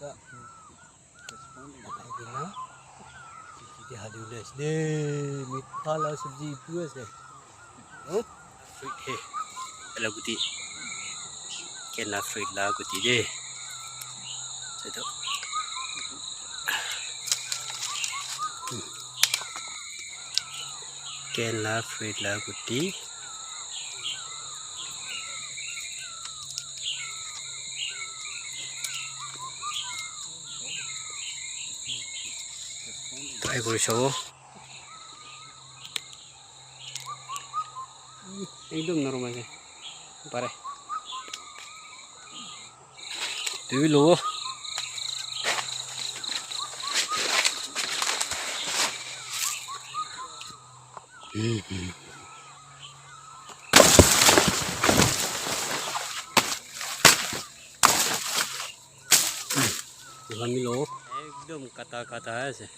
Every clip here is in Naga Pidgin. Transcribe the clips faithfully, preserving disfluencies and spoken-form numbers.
Lagai kena, kheti te hali ulai ase de, mitha la sabji etu ase. Huh? Fruit he. Ela guti. Kena fruit la guti de. Saitu. Kena fruit la guti. Try kuri sabo. Ekdom normal ase. Pare. Tui lo. Ekdom kata kata ase.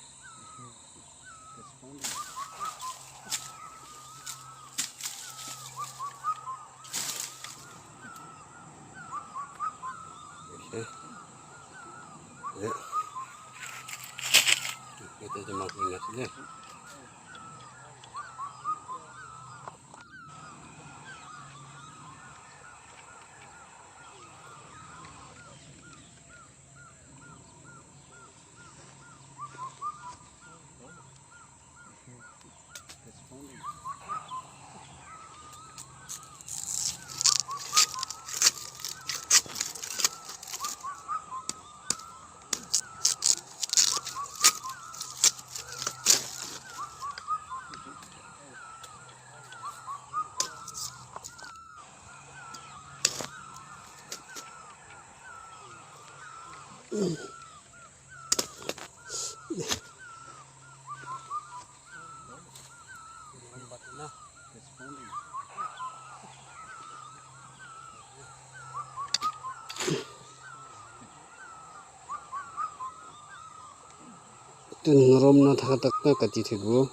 Etu norom nathaka tak toh kati thakibo.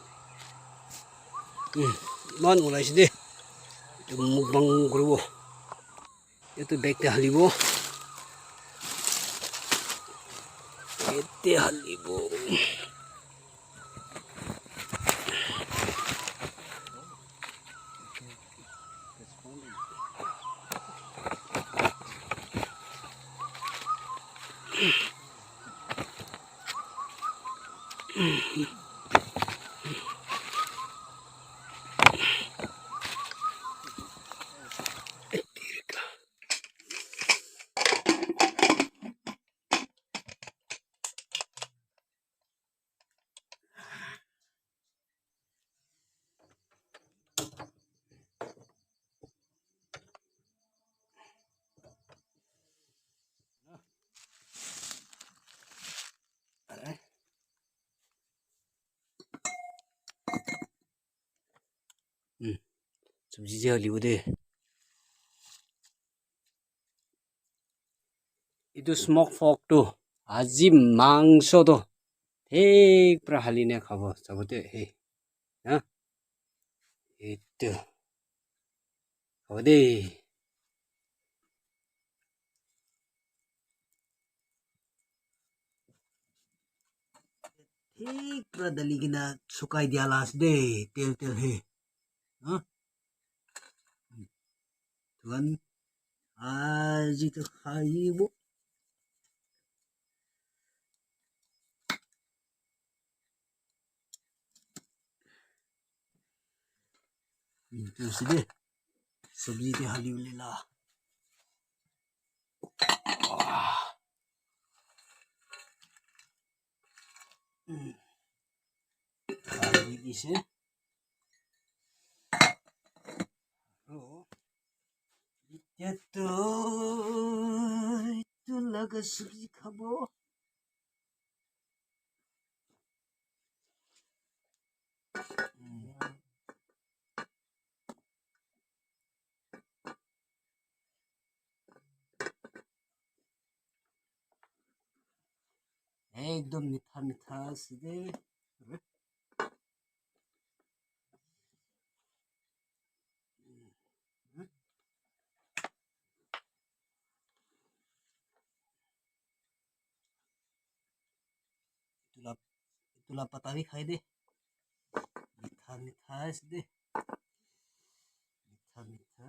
Eman olaise de. Etu mukbang kuribo. Etu bag te halibo. Yate halibo. Hmm. Sabji je halibo de. Etu smoke pork tu aji mangso tu thik para hali na khabo sabo de he. Ha? Etu. Habo de. Thik para dali kena sukai dia la ase de, tel tel he. Huh? Tuhan, aji tu khaibo. Etu ase de. Sabji te hali bole la. Ah. Mm. Hali dise. Aro, etia tu, etu laga sabji khabo. Ekdom mitha mitha ase de. Etu la pata bi khai de. Mitha, mitha ase de. Mitha, mitha.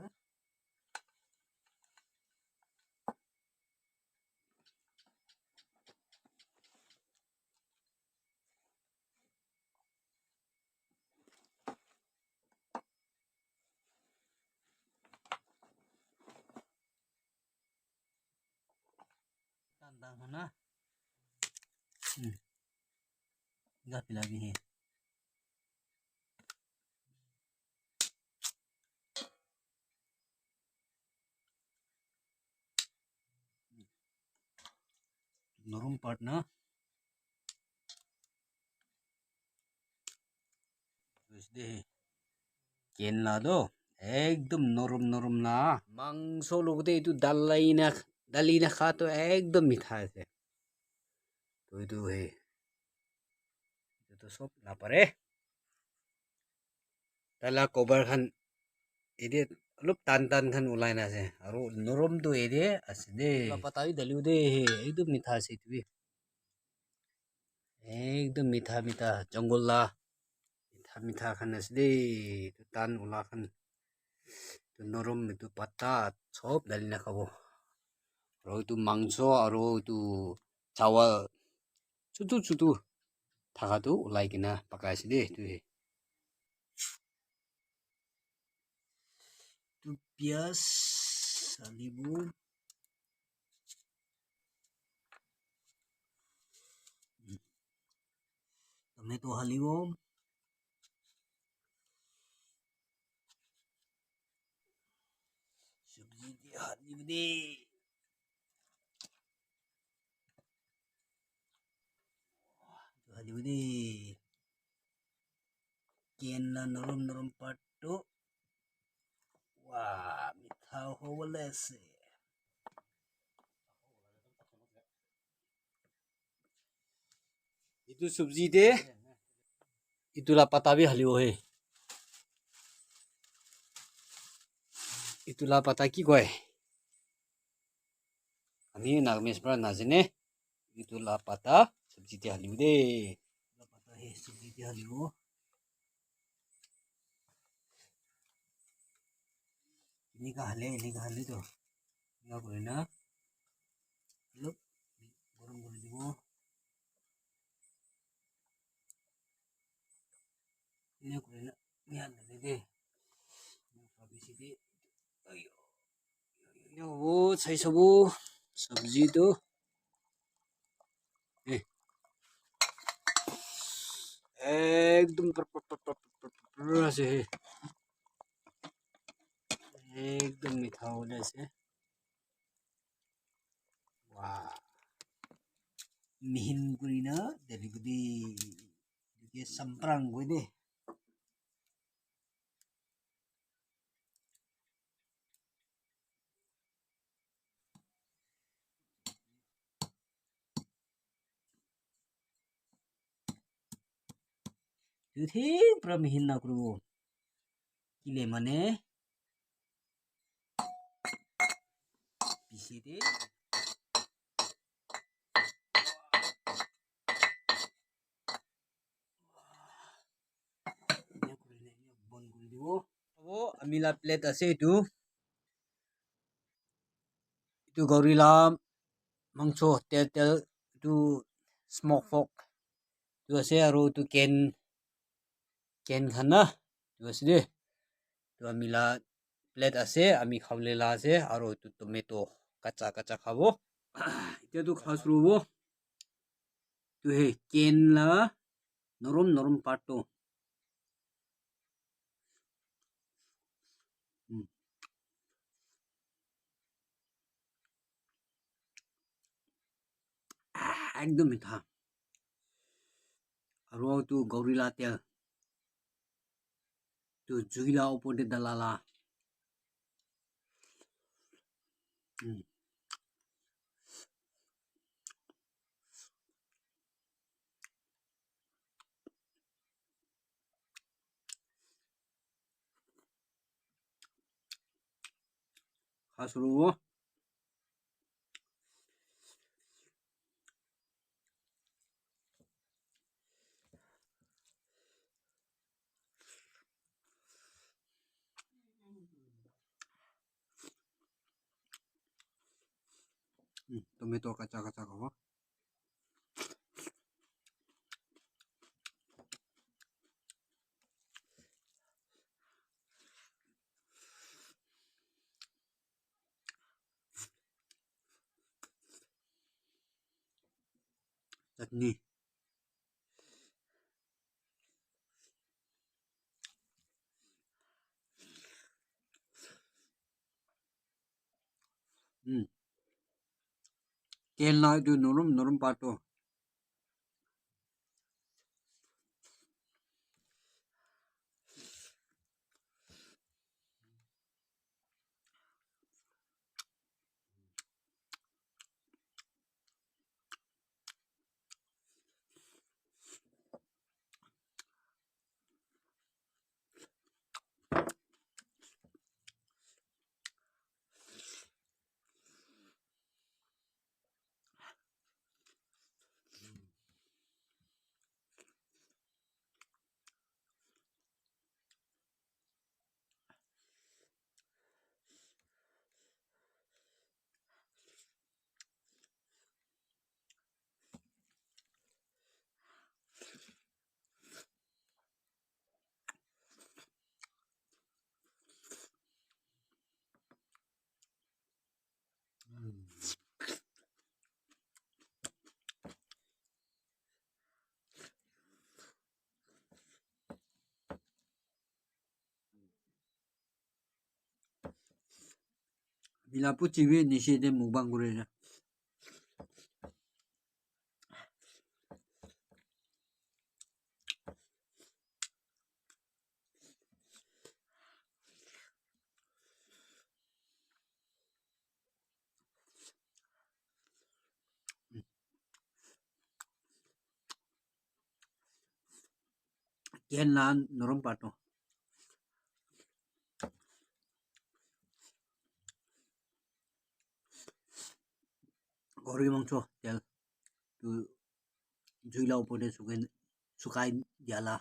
Tan tan hana. Hmm. Ga pila bi he. Norom part na. Ken la do ekdom norom norom na. Mangso logte etu dalai na, dali na kha to ekdom mitha ase. To etu he. Etu to sob napare. Taila cover khan ede olop tan tan khan ulai na ase. Aru norom tu ede ase de. Pata bi daliu de. Ekdom mitha ase etu bi. Ekdom mitha mitha jungle la. Mitha mitha khan ase de. Etu tan ula khan. Etu norom etu pata sob dali na khabo. Aru etu mangso aru etu chawal chutu chutu thaka tu ulai kena pakai ase de etu he. Tu pias, alibu, tomato halibo. Sabji di halibo de. Halibo de. Ken la norom norom part tu. Wah, mitha hobole ase. Etu sabji de, etu la pata bi halibo he. Etu la pata ki koi? Ami Nagamese pra najane. Etu la pata sabji te halibo de. La pata he sabji te halibo. Enika hale, enika hale to. Enika kurina. Olop gorom kuri dibo. Enika kurina. Enika hale de. Enika bisi de. Ayo. Yo, wo, sai sabo, sabji tu. Eh. Ekdom per, per, per, per, per, per, per ase he. Ekdom mitha hoi ase. Wah. Mihin kurina, dari gudi. Ke samprang gudi. Etu thik para mihin na kuribo. Kile mane, pise te. Bon kuri dibo. Abo ami la plate ase etu. Etu gauri la mangso, tel, tel, etu smoke pork. Etu ase aru etu ken, ken khan na. Etu ase de. Etu ami la plate ase, ami khabole la ase, aru etu tomato kacha, kacha khabo. Etia tu kha shuru hobo. Etu he ken la norom, norom part tu. Hmm. Ah, ekdom mitha. Aru tu gauri la tel. Tu jui la upor te dala la. Hmm. Kha shuru hobo. Hmm, tomato kacha kacha khabo. Chutney. Hmm. Ken la etu norom norom part to. Bila puchi bi nishi de mukbang kuri na. Ken la norom part to. Gori mangso tel tu jui la upor te sukai, sukai dia la.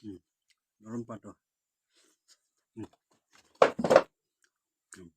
Hmm. Norom part to. Hmm. Hmm.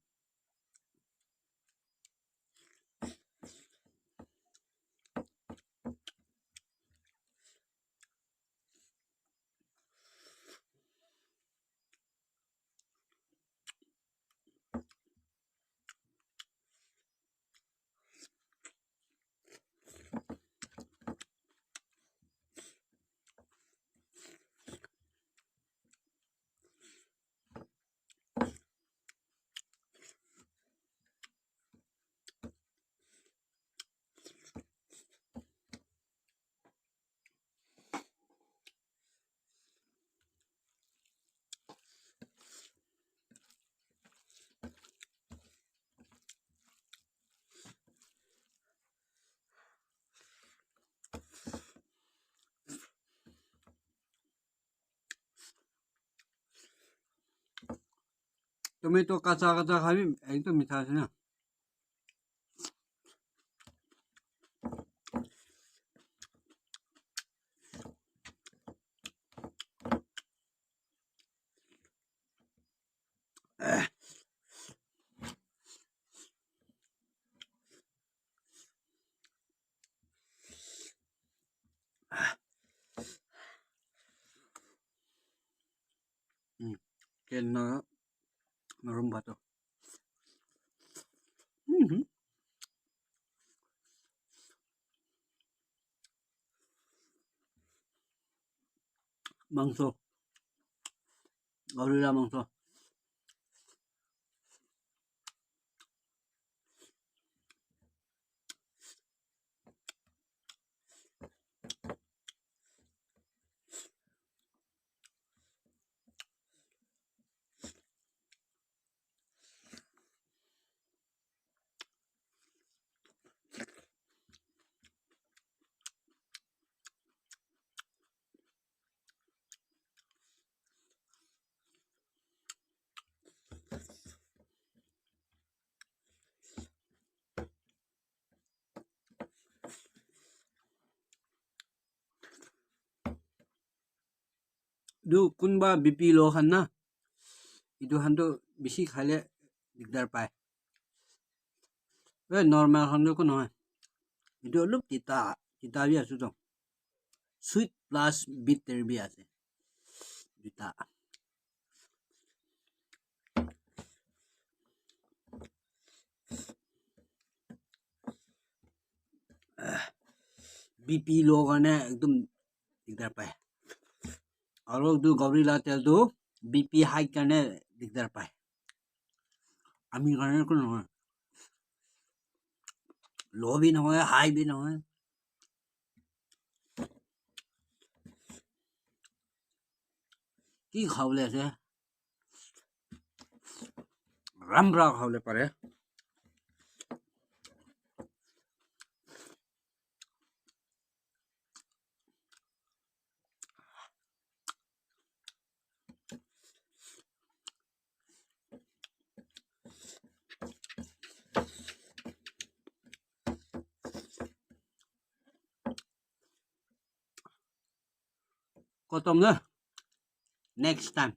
Tomato kacha kacha khabi ekdom mitha ase na. Hmm. Ken na marum bato. Mhm. Mangso. Gorilla mangso. Etu kunba B P low khan na, etu khan tu bishi khale digdar pai. Eh, normal khan tu ekho nohoi. Etu olop tita, tita bi ase to. Sweet plus bitter bi ase. Duita. B P low karne ekdom digdar pai. Aru etu gorilla tel tu B P high karne digdar pai. Ami karne ekho nohoi. Low bi nohoi, high bi nohoi. Ki khabole ase? Ram bra khabole pare. Kotom na. Next time.